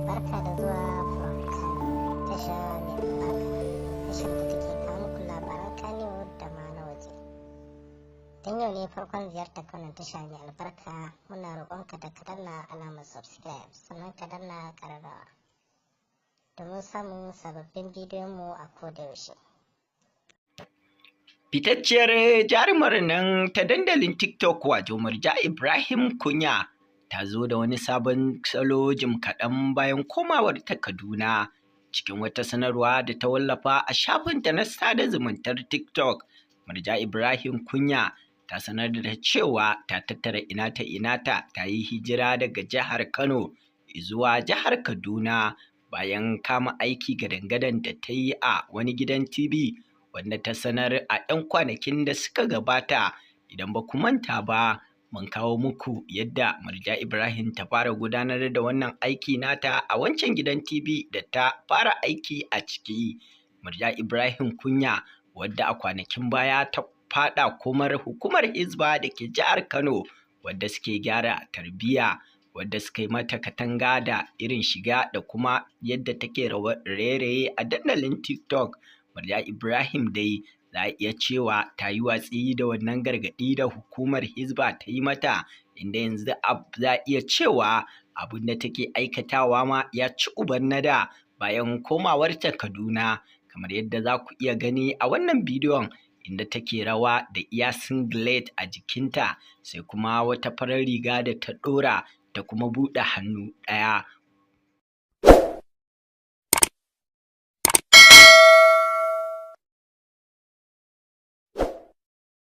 Barka da zuwa From Kano, tasha mai albarka, tashar da take kawo muku labaran Kannywood da ma na waje. Don yau ne farkon ziyartar wannan tasha mai albarka, muna roƙonka da ka danna alamar subscribe, sannan ka danna ƙararrawa domin samun sababbin bidiyon mu a koda yaushe. Fitacciyar jarumar nan ta dandalin TikTok, wato Murja Ibrahim Kunya, ta zo da wani sabon salo jim kaɗan bayan komawar ta Kaduna. Cikin wata sanarwa da ta wallafa a shafinta na sada zumuntar TikTok, Murja Ibrahim Kunya ta sanar da cewa ta tattara inata inata, ta yi hijira daga jihar Kano zuwa jihar Kaduna bayan kama aiki gadan-gadan da ta yi a wani gidan TV, wanda ta sanar a 'yan kwanakin da suka gabata. Idan ba ku manta ba, mun kawo muku yadda Murja Ibrahim ta fara gudanar da wannan aiki nata a wancan gidan TV da ta fara aiki a ciki. Murja Ibrahim Kunya, wadda a kwanakin baya ta faɗa komar hukumar Hizba da ke jihar Kano, wadda suke gyara tarbiyya, wadda suka yi mata katanga da irin shiga da kuma yadda take raye-raye a dandalin TikTok. Murja Ibrahim dai za a iya cewa ta yi watsi da wannan gargaɗi da hukumar Hizba ta yi mata, inda yanzu za a iya cewa abin da take aikatawa ma ya ci uban na da bayan komawarta Kaduna, kamar yadda za ku iya gani a wannan bidiyon, inda take rawa da iya singlet a jikinta, sai kuma wata farar riga da ta ɗora, ta kuma buɗe hannu ɗaya.